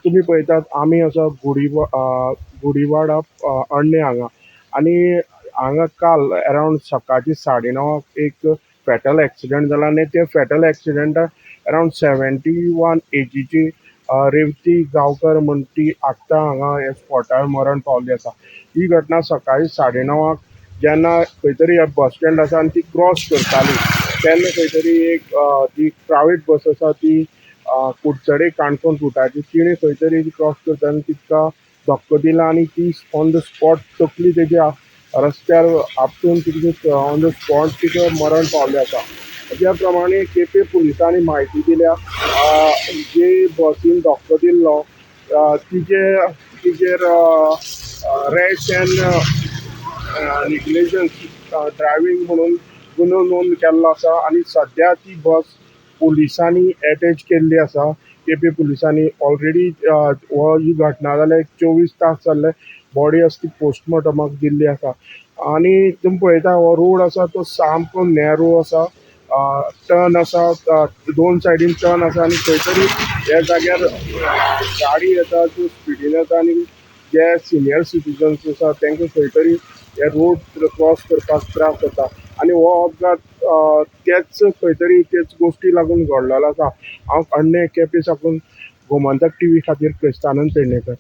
तुमी पळयतात, आमी आसा गुडीवाडा अण्णे हांगा आनी हांगा काल अरावंड सकाळची 9:30 एक फेटल एक्सिडंट जाला आनी त्या फेटल एक्सिडंटाक अरावंड 71 एजीची रेवती गांवकर म्हण ती आत्तां हांगा ह्या स्पॉटार मरण पावल्ली आसा. ही घटना सकाळी 9:30 जेन्ना खंय तरी बस स्टँड आसा आनी ती क्रॉस करताली तेन्ना खंय तरी एक जी प्रायवेट बस आसा ती कुडचडे काणकोण रुटाची, तिणें खंय तरी क्रॉस करतना तिका धक्को दिला आनी ती ऑन the spot तकली तेजी रस्त्यार आपटून तिका ऑन the spot तिका मरण पावलें आसा. त्या प्रमाणे केपें पुलिसांनी म्हायती दिल्या, जे बसीन धक्को दिल्लो तिजेर रॅश एन्ड निग्लिजन्स ड्रायव्हींग म्हणून गुन्यांव नोंद केल्लो आसा आनी सद्या ती बस पुलिसांनी एटॅच केल्ली आसा. केपें पुलिसांनी ऑलरेडी हो ही घटना जाल्या 24 तास जाल्ले, बॉडी आसा ती पोस्टमॉर्टमाक दिल्ली आसा. आनी तुमी पळयता, हो रोड आसा तो सामको नॅरो आसा, टर्न आसा, दोन सायडीन टर्न आसा आनी खंय तरी ह्या जाग्यार गाडी येता त्यो स्पिडीन येता आनी जे सिनियर सिटीजन्स आसा तांकां खंय तरी हे रोड क्रॉस करपाक त्रास जाता आनी हो अपघात तेच खंय तरी तेच गोश्टी लागून घडलेलो आसा. हांव अण्णे केपें साकून गोमंतक टीव्ही खातीर क्रिस्तानंद पेडणेकर.